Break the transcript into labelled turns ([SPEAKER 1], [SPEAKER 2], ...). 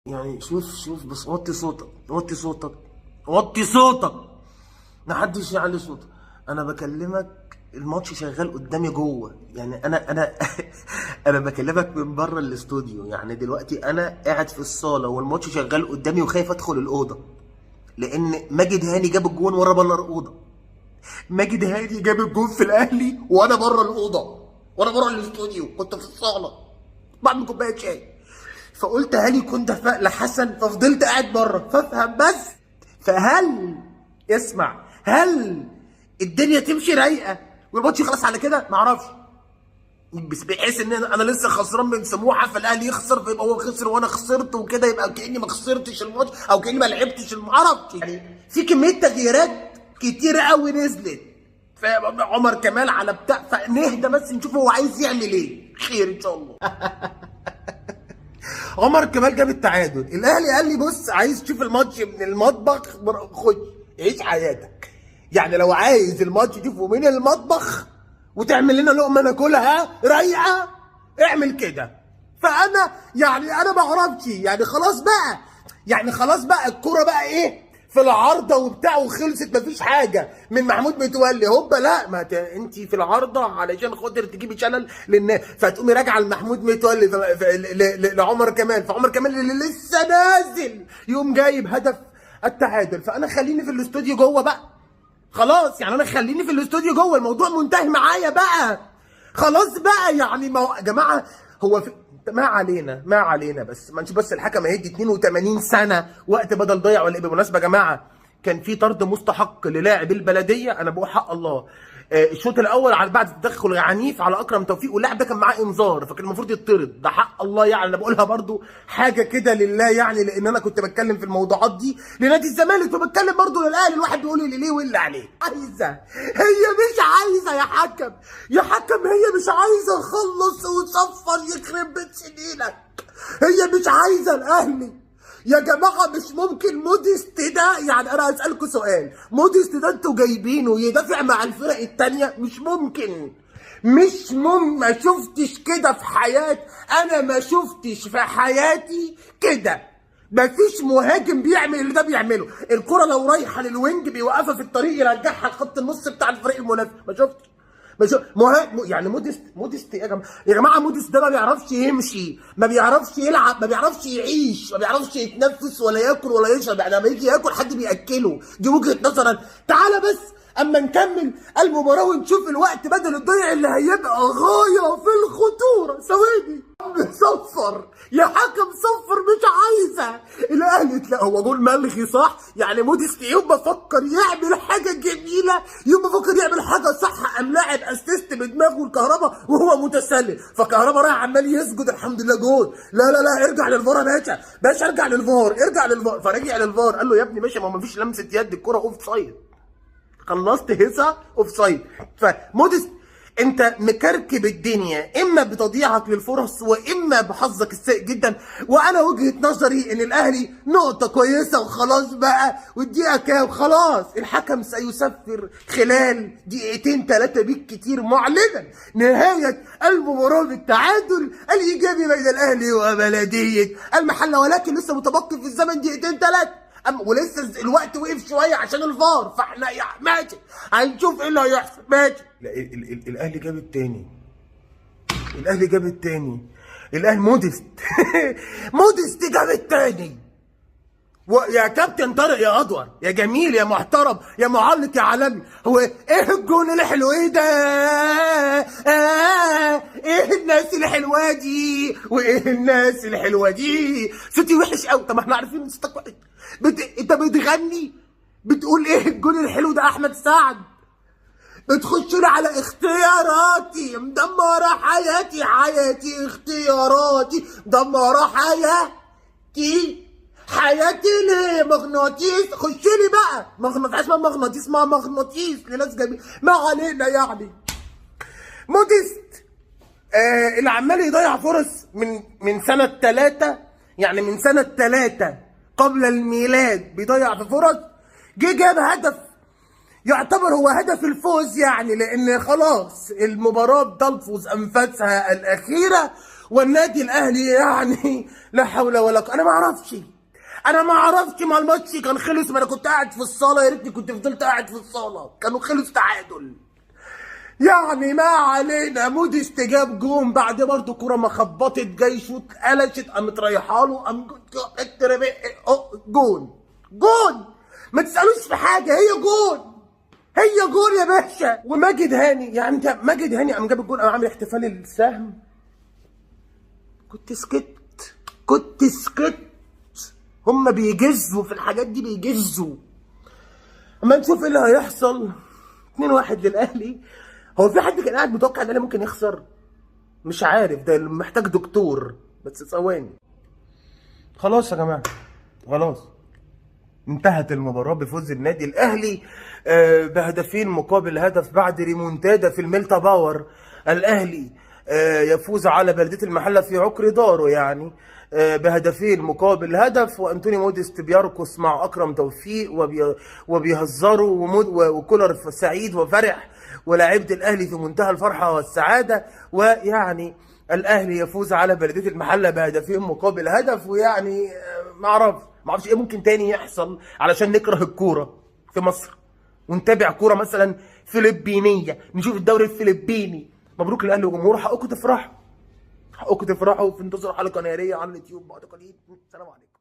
[SPEAKER 1] يعني شوف شوف، بس وطي صوتك، وطي صوتك، وطي صوتك، ما حدش يعلي صوته. انا بكلمك الماتش شغال قدامي جوه، يعني انا انا بكلمك من بره الاستوديو. يعني دلوقتي انا قاعد في الصاله والماتش شغال قدامي وخايف ادخل الاوضة، لان ماجد هاني جاب الجون ورا بره الاوضة. ماجد هاني جاب الجون في الاهلي وانا بره الاوضة، وانا بره الاستوديو، كنت في الصاله بعمل كوباية شاي، فقلت هل يكون ده فقل حسن، ففضلت قاعد بره. فافهم بس، فهل اسمع، هل الدنيا تمشي رايقة والماتش يخلص على كده؟ معرفش، بس بحيث ان انا لسه خسران من سموحه، فالاهلي يخسر فيبقى هو خسر وانا خسرت وكده، يبقى كاني ما خسرتش الماتش او كاني ما لعبتش الماتش. يعني في كمية تغييرات كتير قوي نزلت، عمر كمال على بتاع، فنهدى بس نشوف هو عايز يعمل ايه. خير ان شاء الله. عمر كمال جاب التعادل، الاهلي قال لي بص، عايز تشوف الماتش من المطبخ خش عيش حياتك. يعني لو عايز الماتش تشوفه من المطبخ وتعمل لنا لقمة ناكلها رايقة، اعمل كده. فانا يعني انا ما اعرفش، يعني خلاص بقى، يعني خلاص بقى الكورة بقى ايه في العارضة وبتاع وخلصت، مفيش حاجة من محمود متولي هوبا. لا، ما انت في العارضة علشان خاطر تجيبي شلل للناس، فتقومي راجعه لمحمود متولي لعمر كمال، فعمر كمال اللي لسه نازل يقوم جايب هدف التعادل. فانا خليني في الاستوديو جوه بقى خلاص، يعني انا خليني في الاستوديو جوه، الموضوع منتهي معايا بقى خلاص بقى. يعني ما هو يا جماعة هو في... ما علينا، ما علينا، بس ما نشوف بس الحكم هيدي 82 سنة وقت بدل ضيع ولا ايه. بالمناسبة يا جماعة كان في طرد مستحق للاعب البلدية، انا بقول حق الله، الشوط الاول على بعد تدخل عنيف على اكرم توفيق، واللاعب ده كان معاه انذار فكان المفروض يطرد، ده حق الله. يعني انا بقولها برضو حاجة كده لله، يعني لان انا كنت بتكلم في الموضوعات دي لنادي الزمالك، فبتكلم برضو للاهلي، الواحد بيقول اللي ليه واللي عليه. عايزه هي مش عايزه يا حكم، يا حكم هي مش عايزه، خلص وتصفر يخرب بيت سنينك، هي مش عايزه الاهلي يا جماعة. مش ممكن موديست ده، يعني انا هسألكوا سؤال، موديست ده انتوا جايبينه يدافع مع الفرق التانية؟ مش ممكن، مش ممكن، ما شفتش كده في حياتي، انا ما شفتش في حياتي كده. مفيش مهاجم بيعمل اللي ده بيعمله، الكرة لو رايحة لل wing بيوقفها في الطريق يرجعها لخط النص بتاع الفريق المنافس. ما شفتش، ما شو يعني موديست يا جماعة، يا جماعة موديست ده ما بيعرفش يمشي، ما بيعرفش يلعب، ما بيعرفش يعيش، ما بيعرفش يتنفس ولا ياكل ولا يشرب، يعني لما يجي ياكل حد بياكله. دي وجهه نظرا. تعالى بس اما نكمل المباراة ونشوف الوقت بدل الضيع اللي هيبقى غاية في الخطورة. ثواني، صفر يا حكم، صفر، مش عايزه الاهلي. تلاقي هو جول ملغي صح؟ يعني موديست يوم ما فكر يعمل حاجة جميلة، يوم ما فكر يعمل حاجة صح، قام لاعب assist بدماغه الكهرباء وهو متسلل، فكهرباء رايح عمال يسجد الحمد لله جول. لا لا لا، ارجع للفار يا باشا، باشا ارجع للفار، ارجع للفار. فرجع للفار قال له يا ابني ماشي، ما هو مفيش لمسه يد، الكره offside، خلصت هيصه offside. فموديست انت مكركب الدنيا، اما بتضييعك للفرص واما بحظك السيء جدا. وانا وجهة نظري ان الاهلي نقطة كويسة وخلاص بقى، والدقيقة كام خلاص الحكم سيسفر خلال دقيقتين ثلاثة بالكتير، معلنا نهاية المباراة بالتعادل الايجابي بين الاهلي وبلدية المحلة، ولكن لسه متبقي في الزمن دقيقتين ثلاثة، ولسه الوقت وقف شوية عشان الفار، فاحنا ماشي هنشوف ايه اللي هيحصل. ماشي، لا الاهلي جاب التاني، الاهلي جاب التاني، الاهلي موديست موديست جاب التاني. ويا كابتن طارق يا ادور يا جميل يا محترم يا معلق يا عالمي، هو ايه الجون الحلو ايه ده؟ ايه الناس الحلوة دي؟ وايه الناس الحلوة دي؟ صوتي وحش قوي. طب احنا عارفين ان صوتك وحش، انت بتغني بتقول ايه الجون الحلو ده؟ احمد سعد بتخش لي على اختياراتي مدمرة حياتي، حياتي اختياراتي مدمرة حياتي، حياتي ليه مغناطيس. خش لي بقى مغناطيس، اسمها مغناطيس، اسمها مغناطيس لناس جميل. ما علينا. يعني موديست اللي عمال يضيع فرص من سنة 3، يعني من سنة 3 قبل الميلاد بيضيع في فرص، جه جاب هدف يعتبر هو هدف الفوز، يعني لان خلاص المباراة بتلفظ انفاسها الاخيرة، والنادي الاهلي يعني لا حول ولا قوة. انا ما اعرفش ما الماتش كان خلص، ما انا كنت قاعد في الصاله، يا ريتني كنت فضلت قاعد في الصاله، كانوا خلص تعادل. يعني ما علينا. موديست جاب جون بعد برضه كرة ما خبطت، جاي شوط قلشت، قامت رايحة له، قام جون. جون ما تسالوش في حاجة، هي جون، هي جون يا باشا. وماجد هاني، يعني انت ماجد هاني قام جاب الجون، قام عامل احتفال السهم. كنت سكت، كنت سكت. هم بيجزوا في الحاجات دي، بيجزوا. اما نشوف ايه اللي هيحصل. 2-1 للاهلي. هو في حد كان قاعد متوقع ان الاهلي ممكن يخسر؟ مش عارف، ده محتاج دكتور. بس ثواني، خلاص يا جماعة، خلاص انتهت المباراة بفوز النادي الاهلي بهدفين مقابل هدف بعد ريمونتادا في الميلتا باور. الاهلي يفوز على بلديه المحلة في عقر داره، يعني بهدفين مقابل هدف. وانتوني موديست بيرقص مع اكرم توفيق وبيهزروا، وكولر سعيد وفرح، ولاعيبه الاهلي في منتهى الفرحة والسعادة. ويعني الاهلي يفوز على بلديه المحلة بهدفين مقابل هدف. ويعني ما اعرفش ايه ممكن تاني يحصل علشان نكره الكورة في مصر ونتابع كورة مثلا فلبينيه، نشوف الدوري الفلبيني. مبروك للاهلي وجمهوره، حقكم تفرحوا، حقكم تفرحوا. في انتظار حلقة نارية على اليوتيوب بعد قليل. السلام عليكم.